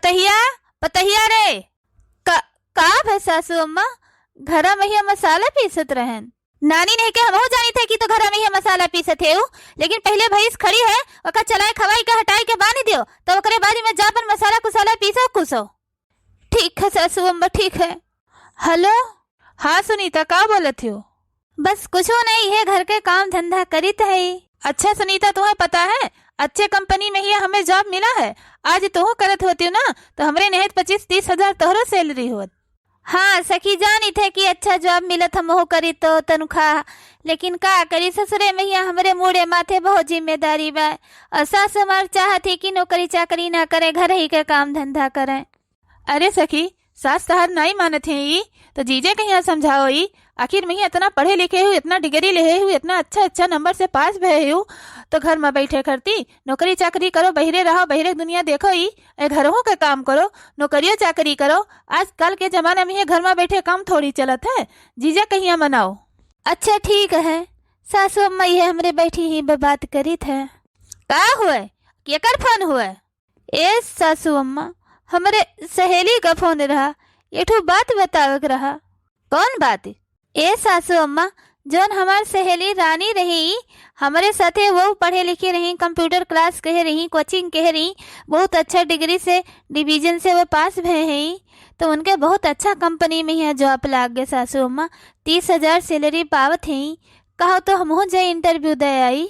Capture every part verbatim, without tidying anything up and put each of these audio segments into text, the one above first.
पतहिया, पतहिया रे। का, का भे सासू अम्मा? घरा महिया मसाला पीसत रहन। नानी नहीं के हमहू जानी थे कि तो घरा महिया मसाला पीसत हेउ, लेकिन पहिले भैंस खड़ी है, ओका चलाए खवाई के हटाई के बांध दियो, तो ओकरे बाद में जा अपन मसाला कुसाला पीसो कुसो। ठीक है सासू अम्मा, ठीक है। हेलो। हाँ सुनीता, का बोलत हो? बस कुछो नहीं, ये घर के काम धंधा करित है। अच्छा सुनीता, तुम्हें पता है, अच्छे कंपनी महिया हमें जॉब मिला है। आज तुहू करत होती ना, तो हमरे निहत पच्चीस तीस हजार तोहरो सैलरी होत। हाँ सखी, जानी थे कि अच्छा जॉब मिलत, हमहू करी तो तनख्वाह, लेकिन का करी, ससुरे महिया हमरे मूड़े माथे बहुत जिम्मेदारी बा। और सास हमार चाहत ही कि नौकरी चाकरी ना करे, घर ही के काम धंधा करे। अरे सखी, सास तहार नाई मानत है ई, तो जीजे कहिया समझाओ ई। आखिर महिया इतना पढ़े लिखे हु, इतना डिग्री लेहे हु, इतना अच्छा अच्छा नंबर से पास भये हु, तो घर में बैठे करती, नौकरी चाकरी करो, बहिरे रहो, बहिरे के दुनिया देखो ई, ए घरहू के काम करो, नौकरियो चाकरी करो। आजकल के जमाना में ये घर में बैठे काम थोड़ी चलत है। जीजा कहिया मनाओ। अच्छा ठीक है, सासू अम्मा ये हमरे बैठी ही ब-, बात करित है। का हुए? केकर फोन हुए? ए सासू अम्मा, हमरे सहेली का फोन रहा, एक ठो बात बतावे के रहा। कौन बात? ए सासू अम्मा, जौन हमार सहेली रानी रही, हमरे साथे वो पढ़े लिखे रही, कंप्यूटर क्लास कहे रही, कोचिंग कहे रही, बहुत अच्छा डिग्री से डिवीजन से वो पास भये हैं, तो उनके बहुत अच्छा कंपनी में यहाँ जॉब लाग गए सासू अम्मा, तीस हजार सैलरी पावत हैं। कहो तो हमहू जाए इंटरव्यू दे आई।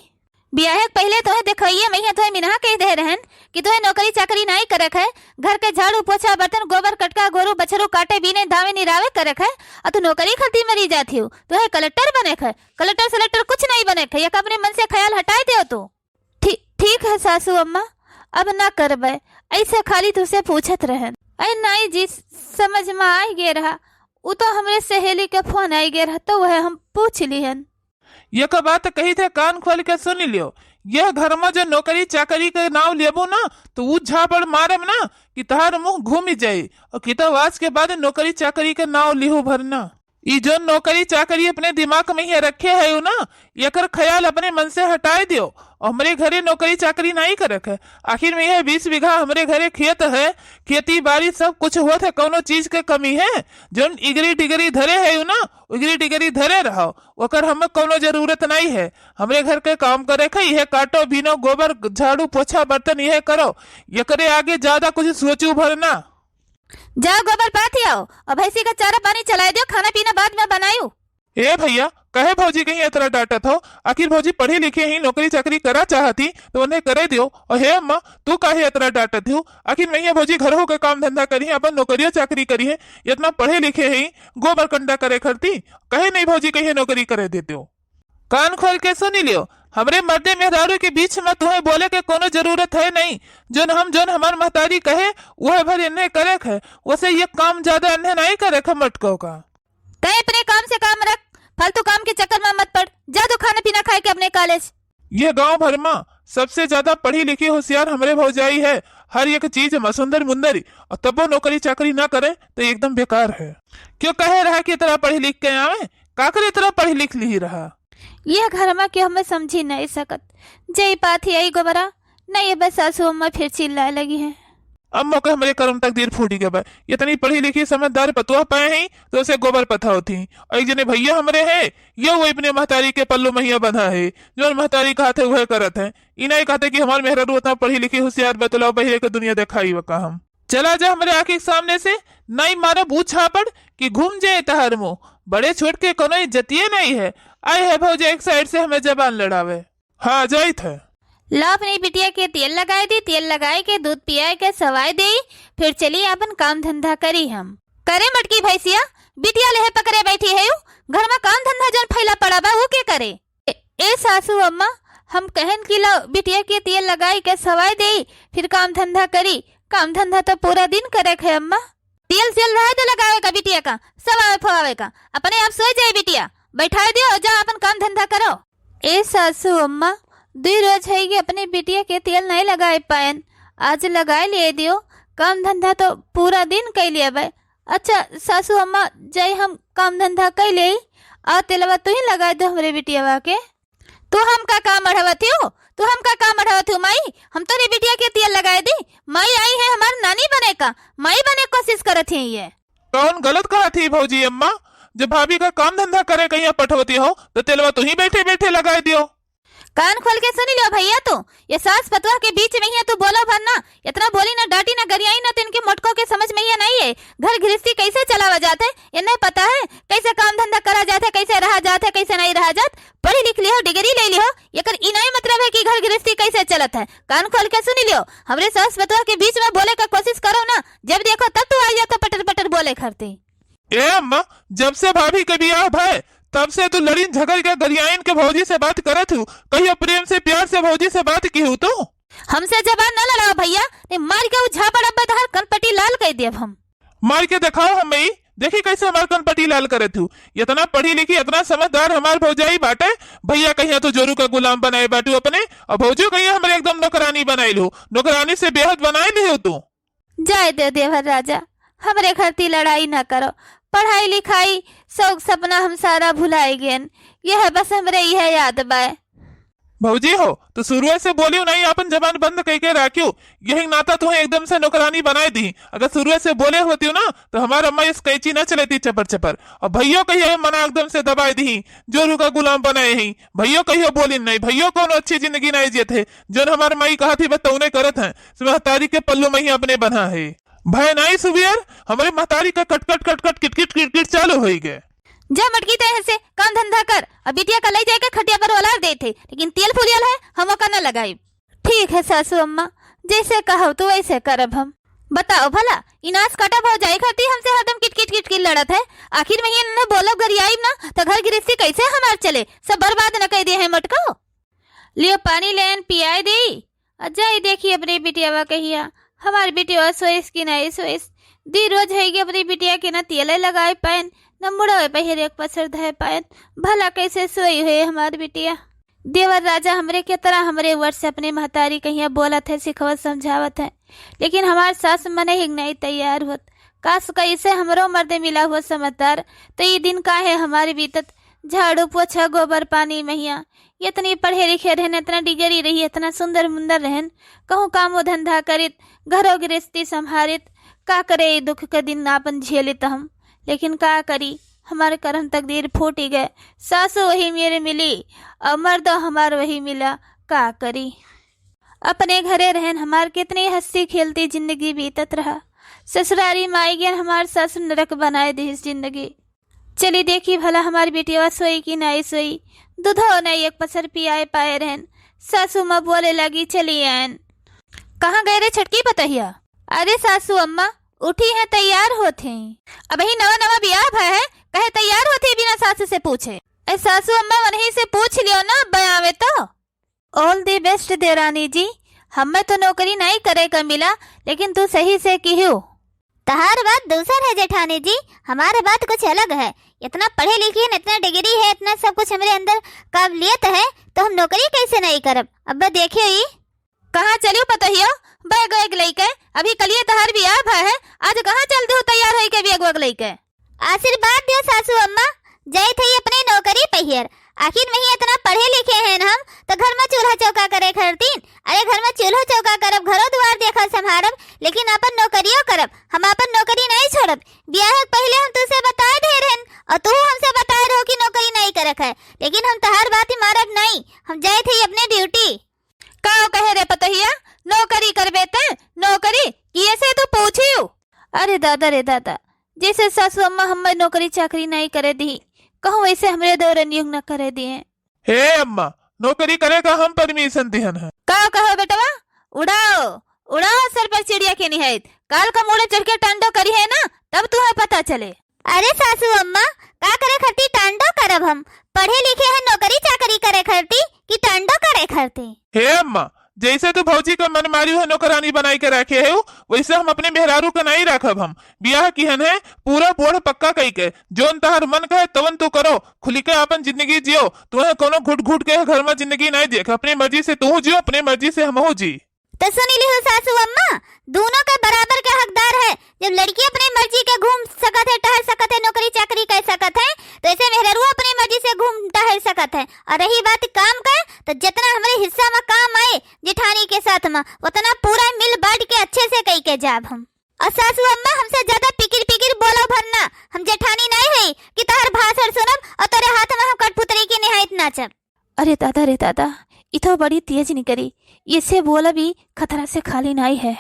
बियाहे के पहिले तोहे देखवइये महिया तोहे मिनहा कहि दे रहन कि तोहे नौकरी चाकरी नाई करक है, घर के झाड़ू पोछा बर्तन गोबर कटका गोरू बछरू काटे बीने दावे निरावे करक है, अ तू नौकरी खलती मरी जात हिउ। तोहे कलेक्टर बनेक है, कलेक्टर सलेक्टर कुछ नाई बनेक है, एक अपने मन से ख्याल हटाए देउ तू। ठी-, ठीक है सासू अम्मा, अब ना करबे, ऐसे खाली तुसे पूछत रहन। अरे नाई जी, समझ में आइ गे रहा, उ तो हमरे सहेली के फोन आइ गे रहा, तो वह हम पूछ लिहन। एक बात कही थे, कान खोल के सुन लियो, यह घर में जो नौकरी चाकरी के नाव लेबू ना, तो उ झापड़ मारब ना कि तहार मुंह घूम जाई। और किताब आज के बाद नौकरी चाकरी के नाव लिहू भर ना। ई जो नौकरी चाकरी अपने दिमाग में ही रखे है ना, एकर ख्याल अपने मन से हटाए दियो। और हमरे घरे नौकरी चाकरी नहीं करक है। आखिर में यह बीस बीघा हमरे घरे खेत है, खेती बाड़ी सब कुछ होत है, कौनो चीज के कमी है? जौन इगरी डिगरी धरे है ना, इगरी डिगरी धरे रहो, ओकर हमें कौनो जरूरत नहीं है। हमरे घर के काम करे के, यह काटो बीनो, गोबर झाड़ू पोछा बर्तन यह करो, एकरे आगे ज्यादा कुछ सोचू भर ना। जाओ गोबर पाथी आओ और भैंसी का चारा पानी चलाए दियो, खाना पीना बाद में बनायू। ए भैया, कहे भौजी कहीं इतना डांटत हो? आखिर भौजी पढ़ी लिखी ही, नौकरी चाकरी करा चाहती तो उन्हें करे दियो। और हे अम्मा, तू काहे इतना डांटत हो? आखिर मैं ये भौजी घरहू का काम धंधा करी है, अपन नौकरियो चाकरी करी है, इतना पढ़े लिखे ही, गोबर कंडा करे खरती, कहे नहीं भौजी कहीं नौकरी करे देते हो। कान खोल के सुनी लियो, हमरे मर्दे मेहरारू के बीच में तुम्हें बोले के कोनो जरूरत है नहीं। जोन हम, जोन हमार महतारी कहे, वह भर इन्हें करे है, वैसे ये काम ज्यादा इन्हें नहीं करे है मटको का। तय अपने काम से काम रख, फालतू काम के चक्कर में मत पड़। जा तू खाना पीना खाए के अपने कॉलेज। ये गांव भर में सबसे ज्यादा पढ़ी लिखी होशियार हमरे भौजाई है, हर एक चीज में सुंदर मुंदरी, और तबो नौकरी चाकरी ना करे तो एकदम बेकार है। क्यों कहे रहा कि इतना पढ़ी लिख के आवे, का करे इतना पढ़ी लिख ली रहा? यह घर में क्यों हमें समझी नहीं सकत, जय पाथी आई गोबरा, नहीं ये बस सासू अम्मा फिर चिल्लाए लगी है। अम्मा के हमरे करम तकदीर फूटी गए बा। इतनी पढ़ी लिखी समझदार पतोह पाए हैं तो उसे गोबर पथाओ थी। और एक जने भैया हमरे हैं, ये वो अपने महतारी के पल्लू महिया बंधा है, जो महतारी कहते वह करत है। इन्हें कहते कि हमार मेहरारू उतना पढ़ी लिखी होशियार बतलाओ बहिरे के दुनिया दिखाई वका हम। चला जा हमरे आँखी के सामने से, नहीं मारब ऊ झापड़ कि घूम जाए तहार मुंह। बड़े छोट के कोनो इज्जतिये नहीं है। आए है भौजी एक साइड से हमें जबान लड़ावे। हाँ, जाइत है। ला अपनी बिटिया के तेल लगाए दी, तेल लगाए के दूध पियाए के सवाए देई, फिर चली अपन काम धंधा करी हम। करे मटकी भैंसिया, बिटिया लेहे पकड़े बैठी है, घर में काम धंधा जौन फैला पड़ा बा, वो के करे? ए, ए सासू अम्मा, हम कहन कि ला बिटिया के तेल लगाए के सवाए देई, फिर काम धंधा करी। काम धंधा तो पूरा दिन करे है अम्मा। तेल सेल रहे दे लगावे का बिटिया का, सवावे फवावे का, अपने आप सोए जाए बिटिया, बैठाए दियो और जा अपन काम धंधा करो। ए सासू अम्मा, दुई रोज है कि अपने बिटिया के तेल नहीं लगाए पायन, आज लगाए लिए दियो, काम धंधा तो पूरा दिन कइ लिए बे। अच्छा सासू अम्मा, जाई हम काम धंधा कइ लेई, आ तेलवा तू ही लगाए दो हमरे बिटियावा के। तू हमका का मढ़वत हो? तू हमका का मढ़वत हो माई? हम तोरी बिटिया के तियल लगाए दी। माई आई है हमार नानी बने का, माई बने कोसिस करत ही ये। कौन गलत कहत ही भौजी अम्मा? जब भाभी का काम धंधा करे कहिया पठवती हो, तो तियलवा तुहीं बैठे बैठे लगाए दियो। कान खोल के सुनि लियो भइया तू, ये सास पतोह के बीच में हियाँ तू बोलो भर ना, इतना बोली ना, डाँटी ना, गरियाई ना, तो इनके मोटको के समझ में हियाँ नाहीं है। घर गृहस्थी कइसे चलावा जात है, इन्हें पता है कइसे काम धंधा करा जात है, कइसे रहा जात है, कइसे नाहीं रहा जात। पढ़ी लिख लिहो, डिग्री ले लिहो, एकर ई नाहीं मतलब है कि घर गृहस्थी कइसे चलत है। कान खोल के सुनि लियो, हमरे सास पतोह के बीच में बोले का कोसिस करो ना, जब देखो तब तू आ जात हो पटर पटर बोले खरती। ए अम्मा, जब से भाभी के बियाह भय, तब से तू लड़िन झगड़ के गरियाइन के भौजी से बात करत हू। कहियो प्रेम से, प्यार से भौजी से बात किहू तू? हमसे जबान न लड़ाओ भइया, नहीं मार के उ झापड़ अब्बे तहार कनपटी लाल कइ देब हम। मार के देखाओ हमें, देखी कइसे हमार कनपटी लाल करत हू। इतना पढ़ी लिखी, इतना समझदार हमार भौजाई बाटे, भइया कहिया तो जोरू का गुलाम बनाए बाटू अपने, अउर भौजियो कहिया हमरे एकदम नौकरानी बनाइल हो, नौकरानी से बेहद बनाए लिहू तू। जाए दे देवर राजा, हमरे खरती लड़ाई न करो। पढ़ाई लिखाई, शौक सपना हम सारा भुलाए गेन। यह बस हमरे यह याद बाय। भौजी हो, तू शुरुए से बोलियो नहीं, आपन जबान बंद कइके राखियो। यही नाता तुहें एकदम से नौकरानी बनाए दी। अगर शुरुए से बोले होतियो ना, तो हमार अम्मा इस कैंची न चलेती चपर चपर। अउर भइयो कहियो मना एकदम से दबाए दी, जोरू का गुलाम बनाए ही। भइयो कहियो बोलिन नहीं, भइयो कौनो अच्छी जिंदगी नहीं जियत है। जौन हमार माई कहत ही बस तौने करत हैं। से महतारी के पल्लू में ही अपने बन्हा है। भय नाई सुबियर, हमरे महतारी का कट कट कट कट किट किट किट किट चालू होई गए। जा मटकी ते है से काम धंधा कर, अब बिटिया का लई जाए के खटिया पर ओलार देत है, लेकिन तेल फुलियल है, हम ओका न लगाई। ठीक है सासू अम्मा, जैसे कहब तू वैसे करब हम। बताओ भला, इनास काटा भौजाई खाती हमसे हरदम किट किट किट किट लड़त है। आखिर में ही इन्हें बोलब गरियाई ना, तो घर गृहस्थी कैसे हमार चले? सब बर्बाद न कइ दे है मटको। लियो पानी लेन पियाए देई। अ जाई देखी अपनी बिटियावा कहिया, हमार बिटियावा सोइस कि नाई सोइस। दी रोज है कि अपनी बिटिया के ना तेले लगाए पाएन, ना मुड़वे पहिर एक पसर धए पाएन। भला कैसे सोई हुए हमार बिटिया? देवर राजा हमरे के तरह हमरे ऊपर से अपने महतारी कहिया बोलत है, सिखवत समझावत है, लेकिन हमार सास मने ही नाई तैयार होत। काश कैसे हमरो मर्दे मिला हुआ समझदार, तो ये दिन काहे हमारे बीतत? झाड़ू पोछा गोबर पानी महिया, इतनी पढ़े लिखे रहन, इतना डिग्री रही, इतना सुंदर मुंदर रहन, कहूँ कामो धंधा करित, घरो गृहस्थी संभारित, का करे ई दुख के दिन आपन झेलित हम। लेकिन का करी, हमार करम तकदीर फूटी गए। सासू वही मेरे मिली अउर मर्दो हमार वही मिला, का करी। अपने घरे रहन हमार कितनी हंसी खेलती जिंदगी बीतत रहा। ससुरारी माई गेन हमार सासू नरक बनाए दिहिस जिंदगी। चली देखी भला हमार बिटिया सोई कि नाई सोई। दूधो नाई एक पसर पियाए पाए रहन। सासू माँ बोले लगी, "चली आयन।" "कहाँ गए रे छटकी पतहिया?" "अरे सासू अम्मा, उठी हैं, तैयार होत हैं।" "अबही नवा नवा बियाह भय है, कहे तैयार होत ही बिना सासू से पूछे?" "ए सासू अम्मा, वनही से पूछ लियो ना, अब आवे तो।" All the best देरानी जी, हमें तो नौकरी नाई करे का मिला, लेकिन तू सही से किहू। तहार बात दूसर है जेठानी जी, हमार बात कुछ अलग है। इतना पढ़े लिखी है, इतना डिग्री है, इतना सब कुछ हमरे अंदर काबिलियत है, तो हम नौकरी कैसे नाई करब? अब देखियो ई। कहाँ चलियो पतोहियो, बैग वैग लइके? अभी कलिए तहार बियाह भा है, आज कहाँ चल दू तैयार होई के बैग वैग लइके? आशीर्वाद दियो सासू अम्मा, जाइत हई अपने नौकरी पहियर। आखिर में ही इतना पढ़े लिखे हैं हम, तो घर में चूल्हा चौका करे खरतीन। अरे घर में चूल्हो चौका करब, घरो दुआर देखब संभारब, लेकिन अपन नौकरियो करब। हम अपन नौकरी नहीं छोड़ब। बियाह के पहले हम तुसे बताए दे रहन, और तू हमसे बताए रहो कि नौकरी नहीं करक है, लेकिन हम तहार बात ही मारब नहीं। हम जाइत हई अपने ड्यूटी। का कहे रे पतोहिया, नौकरी करबे ते? नौकरी? किए से तू पूछियो? अरे दादा रे दादा, जैसे सासू अम्मा हमें नौकरी चाकरी नहीं करे दी, कहूँ वैसे हमरे दौरे नियुक्त न करे दिए। हे अम्मा, नौकरी करे का हम परमिशन दिहन है। का कहो बेटवा, उड़ाओ, उड़ाओ सर पर चिड़िया के निहायत। काल का मोड़े चढ़ के टांडो करी है ना, तब तुम्हें पता चले। अरे सासू अम्मा, का करे खरती टांडो करब हम? पढ़े लिखे हैं नौकरी चाकरी करे खरती कि टांडो करे खरती? हे अम्मा, जैसे तू भौजी का मन मारियो है नौकरानी बनाई के रखे है, वैसे हम अपने मेहरारू का नहीं रखब हम। बियाह किहन है, पूरा बोढ़ पक्का कई के, जोन तहार मन कहे तवन तू करो, खुली के अपन जिंदगी जियो। तुम्हें कोनो घुट घुट के घर में जिंदगी नहीं देख, अपनी मर्जी से तू जियो, अपनी मर्जी से हमहू जी। तो सुनी लिहू सासू अम्मा, दोनों के बराबर के हकदार है। जब लड़की अपने मर्जी के घूम सकत है, टहल सकत है, नौकरी चाकरी कर सकत है, तो ऐसे मेहररुआ अपनी मर्जी से घूम टहल सकत है। और रही बात काम के, सासू अम्मा, हमसे ज्यादा पिकिर पिकिर बोलो भर ना। हम जेठानी नाई हई कि तहर भाषण सुनब और तोरे हाथ में हम कठपुतरी की निहायत नाचब। अरे दादा रे दादा, ई तो बड़ी तेज निकरी। इसे बोला भी खतरा से खाली नाई है।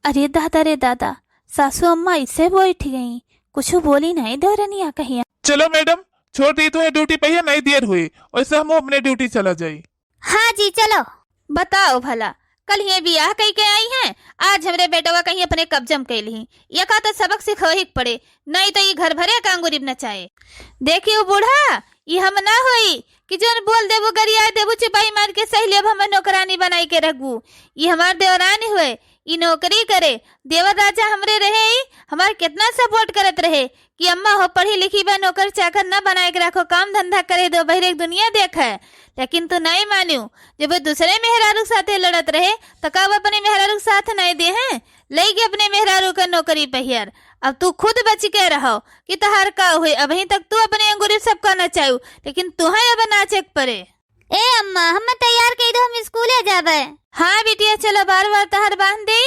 अरे दादा रे दादा, सासू अम्मा इसे बैठ गई, कुछ बोली नाई देवरनिया कहिया। चलो मैडम, छोड़ दी तुम्हें ड्यूटी पे, नहीं देर हुई, वैसे हम अपने ड्यूटी चला जाई। हाँ जी, चलो। बताओ भला, कल ये बियाह कई के आई हैं, आज हमरे बेटवा कहीं अपने कब्जम कैली। ये का तो सबक सिखोही के पड़े, नहीं तो ये घर भरे का अंगुरी नचाए। देखियो बूढ़ा, ये हम ना होई कि जोन बोल देबू, गरिया देबू, चिपाई मार के सही लेब, हमें नौकरानी बनाई के रखबू। ये हमार देवरानी हुए, ई नौकरी करे, देवर राजा हमरे रहे, ई हमार कितना सपोर्ट करत रहे कि अम्मा हो पढ़ी लिखी बा, नौकर चाकर ना बनाए के रखो, काम धंधा करे दो, बहिरे के दुनिया देखे। लेकिन तू नहीं मान्यू, जब वो दूसरे मेहरारू के साथे लड़त रहे तो का वो अपने मेहरारू के साथ नहीं दे हैं? लई के अपने मेहरारू के नौकरी पहियर। अब तू खुद बच के रहो कि तहार का हुए। अबहीं तक तू अपने अंगुरी सबका नचायू, लेकिन तुहें अब नाचे के पड़े। ए अम्मा, हमें तैयार कई दो, हम स्कूले जाबे। हाँ बिटिया, चलो बार बार तहर बांध दे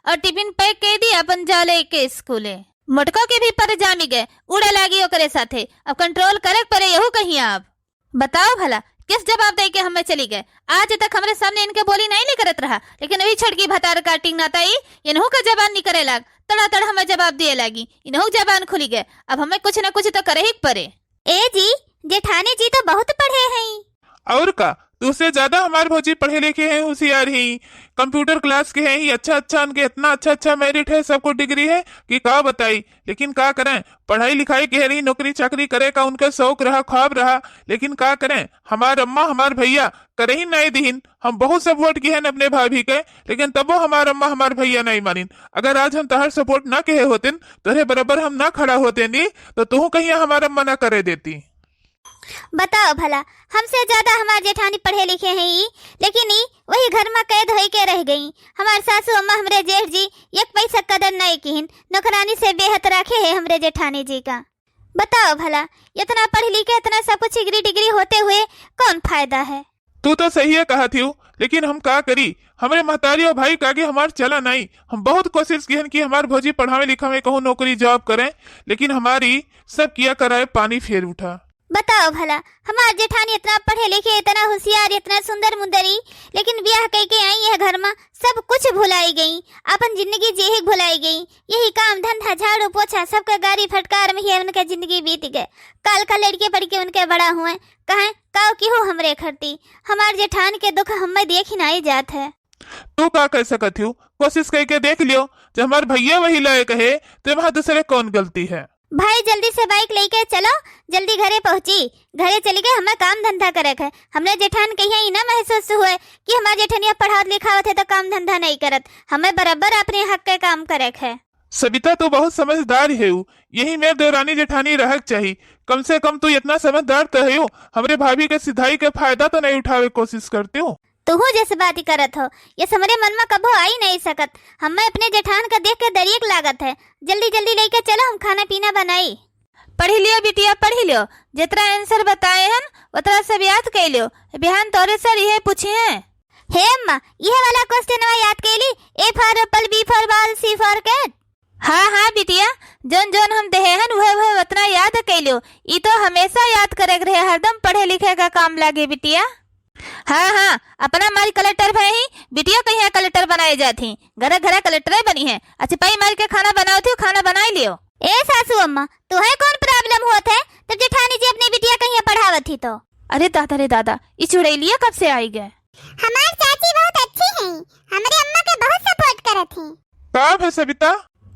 और टिफिन पैक कई दी, अपन जाओ लेके स्कूले। मोटको के भी पर जामी गए, उड़े लागी ओकरे साथे। अब कंट्रोल करे के पड़े यहू कहीं आप। बताओ भला, किस जवाब दे के हमें चली गए? आज तक हमरे सामने इनके बोली नहीं निकरत रहा, लेकिन वही छोटकी भतार काटिंग नाता ई इनहू का जबान निकरे लाग, तड़ा तड़ हमें जवाब दिए लागी, इनहू जबान खुली गए। अब हमें कुछ न कुछ तो करे ही के पड़े। ए जी, जेठानी जी तो बहुत पढ़े हैं। और का, तुझसे ज्यादा हमार भौजी पढ़े लिखे हैं, होशियार ही, कंप्यूटर क्लास के हैं ही, अच्छा अच्छा उनके इतना अच्छा अच्छा मेरिट है, सबको डिग्री है कि का बताई। लेकिन का करें, पढ़ाई लिखाई के रही, नौकरी चाकरी करे का उनका शौक रहा, ख्वाब रहा, लेकिन का करें, हमार अम्मा हमार भैया करे ही नहीं दिहिन। हम बहुत सपोर्ट किहन अपने भाभी के, लेकिन तबो हमार अम्मा हमार भैया नहीं मानिन। अगर आज हम तहार सपोर्ट ना किहे होतेन, तोहरे बराबर हम ना खड़ा होतेनी, तो तुहू कहिया हमार अम्मा ना करे देती। बताओ भला, हमसे ज्यादा हमार जेठानी पढ़े लिखे हैं ई, लेकिन ई वही घर में कैद होई के रह गई। हमार सासू अम्मा, हमरे जेठ जी एक पैसा कदर नहीं किहिन, नौकरानी से बेहद राखे है हमरे जेठानी जी का। बताओ भला, इतना पढ़ लिख के इतना सब कुछ डिग्री डिग्री होते हुए कौन फायदा है? तू तो सही है कहा थी, लेकिन हम का करी, हमरे महतारी और भाई का आगे हमार चला नहीं। हम बहुत कोशिश किहन कि हमार भौजी पढ़ावे लिखावे, कहूँ नौकरी जॉब करें, लेकिन हमारी सब किया कराए पानी फेर उठा। बताओ भला, हमार जेठानी इतना पढ़े लिखे, इतना होशियार, इतना सुंदर मुंदरी, लेकिन ब्याह कई के आई यह घर में, सब कुछ भुलाई गई, अपन जिंदगी जेही भुलाई गई। यही काम धंधा, झाड़ू पोछा, सबके गारी फटकार में ही उनका जिंदगी बीत गए। काल का लड़के पढ़ के उनके बड़ा हुए, कहें काव की हो हमरे खरती। हमार जेठान के दुख हमें देख ही नहीं जात है। तू का कर सकत हो, कोशिश करके देख लियो, जब हमार भैया वही लायक है, तो वहाँ दूसरे कौन गलती है? भाई, जल्दी से बाइक लेके चलो, जल्दी घरे पहुँची। घरे चली गए, हमें काम धंधा करे के है। हमरे जेठान कहिया ई ना महसूस हुए कि हमार जेठनिया पढ़ावत लिखावत है तो काम धंधा नहीं करत। हमें बराबर अपने हक के काम करे के है। सबिता, तू बहुत समझदार है, यही मेर देवरानी जेठानी रहक चाही। कम से कम तू इतना समझदार तो है, हमरे भाभी के सिधाई के फायदा तो नहीं उठावे कोशिश करती हो। तुहू जैसे बात ही करत हो, ये हमरे मन में कभो आई नहीं सकत। हमें अपने जेठान का देख के दरियक लागत है। जल्दी जल्दी लेके चलो, हम खाना पीना बनाई। पढ़ी लियो बिटिया, पढ़ी लियो, जितना आंसर बताए हन उतना सब याद कर लियो। बिहान तोरे सर यह पूछी हैं। हे अम्मा, यह वाला क्वेश्चन याद कर ली, A for apple, B for ball, C for cat। हाँ हाँ बिटिया, जौन जौन हम देहे हन वह वह उतना याद कर लियो। ई तो हमेशा याद करे के रहे, हरदम पढ़े लिखे का काम लागे बिटिया। हाँ हाँ, अपना मारी कलेक्टर भए ही, बिटिया कहिया कलेक्टर बनाए जात ही, घरे घरे कलेक्टरे बनी है। अच्छा, पाई मारी के खाना बनावत ही, खाना बनाई लियो। ए सासू अम्मा, तुहे कौन प्रॉब्लम होत है जब जेठानी जी अपनी बिटिया कहिया पढ़ावत ही तो? अरे दादा रे दादा, ई चुड़ैलिया कब से आई गए? हमार चाची बहुत अच्छी हैं, हमरे अम्मा के बहुत सपोर्ट करत ही। का भे सबिता?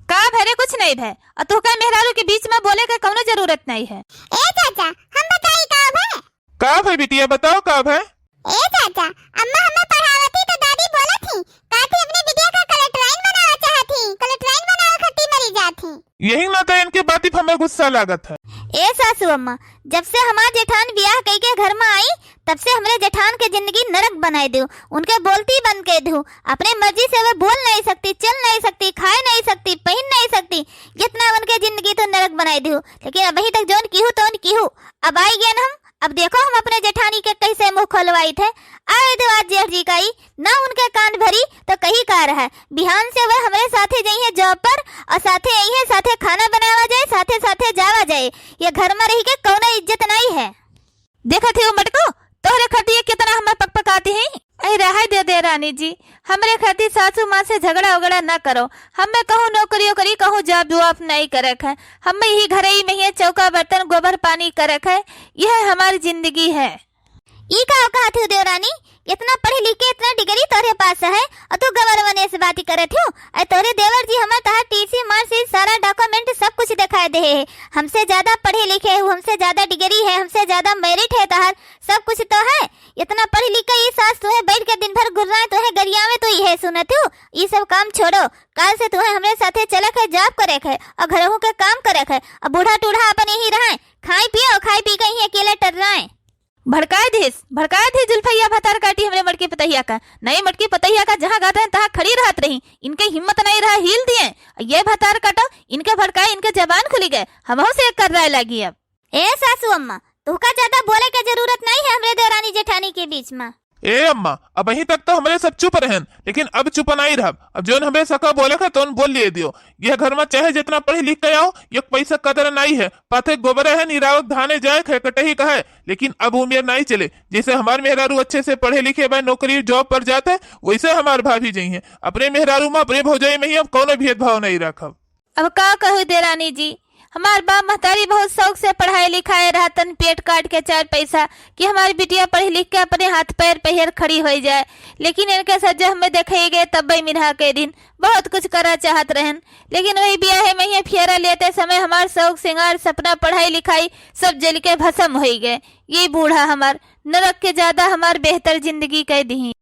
का भे रे, कुछ नहीं भे। और तोहका मेहरारू के बीच में बोले के कौनो जरूरत नहीं है। ए चाचा, हम बताई का भे? का भे बिटिया, बताओ का भे? ए चाचा, अम्मा हमें पढ़ावत ही तो दादी बोलत ही, का थी अपने बिटिया का कलेक्टराइन बनावा चाहत ही, कलेक्टराइन बनावे खातिर मरी जात ही। यही ना तो इनके बाती पे हमें गुस्सा लागत है। ए सासू अम्मा, जब से हमार जेठान बियाह कई के घर में आई, तब से हमरे जेठान के जिंदगी नरक बनाए दियो। उनके बोलती बंद कर दियो। अपने मर्जी से वे बोल नहीं सकती, चल नहीं सकती, खाए नहीं सकती, पहन नहीं सकती। जितना उनके जिंदगी तो नरक बनाए दियो। लेकिन अबही तक जौन किहू तौन किहू, अब आई गए हम, अब देखो हम अपने जेठानी के कैसे मुँह खोलवाइत है। आए देवा जेठ जी का ई, ना उनके कान भरी तो कही का रहा। बिहान से वह हमरे साथे जइहैं job पर और साथे अइहैं, साथे खाना बनावा जाए, साथे साथे जावा जाए। ये घर मा रहि के कउनो इज्जत नाहीं है। देखत ही हो मटको, तोहरे खातिर ये कितना हमें पकपकाती हैं। अरे रहे दे देरानी जी, हमरे खातिर सासू माँ से झगड़ा उगड़ा ना करो। हमें कहूँ नौकरी ओकरी, कहूँ job वॉब नाहीं करेक है। हमें यही घरई मा ही चौका बर्तन गोबर पानी करेक है। यह हमार जिंदगी है। ई का कहत हो देवरानी, इतना पढ़ी लिख के इतना degree तोहरे पास है और तू गबर वने से बाती करत हो। अरे तोहरे देवर जी हमार तहार T C marksheet सारा document सब कुछ देखाए देहे है। हमसे ज्यादा पढ़े लिखे हो, हमसे ज्यादा degree है, हमसे ज्यादा merit है तहार, सब कुछ तो है। इतना पढ़ी लिख के ई सास तुहे बैठ के दिन भर गुर्राए, तुहे गरियावे, तू इहे सुनत हो। ई सब काम छोड़ो, काल से तुहे हमरे साथे चलेक है, job करेक है और घरहू के काम करेक है। अब बूढ़ा टूढ़ा अपन यहीं रहे, खाए पिए और खाए पी के यहीं अकेले टर्राए। भड़काए दिहिस, भड़काए दिहिस जुल्फैया भतार काटी हमरे मटकी पतहिया का। नहीं मटकी पतहिया का जहाँ कहत हैं तहाँ खड़ी रहत रही। इनके हिम्मत नहीं रहा, हील दिए। ये भतार काटो, इनके भड़काए, इनके जबान खुली गए। हमहू से एक कर्राए लागी अब। ए सासू अम्मा, तुहका ज्यादा बोले के जरूरत नहीं है हमरे देवरानी जेठानी के बीच मा। ए अम्मा, अबहीं तक तो हमरे सब चुप रहेन, लेकिन अब चुप नाहीं रहब। अब जौन हमरे सका बोलेक है, तौन बोल लिए दियो। यह घर मा चाहे जितना पढ़ी लिख के आओ, एक पैसा कदर नाहीं है। पाथे गोबरे है, निरावक धाने जाएक है, कटही का है, लेकिन अब उमेर नाहीं चले। जैसे हमार मेहरारू अच्छे से पढ़े लिखे बा, नौकरी job पर जात है, वैसे हमार भाभी जइहैं। अपने मेहरारू मा, अपने भौजाई मा ही हम कौनो भेदभाव नाहीं रखब। अब का कहू देरानी जी, हमार बाप महतारी बहुत शौक से पढ़ाए लिखाए रहतन, पेट काट के चार पैसा, कि हमार बिटिया पढ़ लिख के अपने हाथ पैर पे हेर खड़ी होइ जाए, लेकिन इनके सज्जा हमें देखे गए तब्बे मिनहा के दिन बहुत कुछ करा चाहत रहेन, लेकिन वही बियाहे मा ही फेरा लेते समय हमार शौक सिंगार, सपना, पढ़ाई लिखाई सब जल के भस्म होइ गए। ये बूढ़ा हमार नरक के ज्यादा हमार बेहतर जिंदगी कह दिही।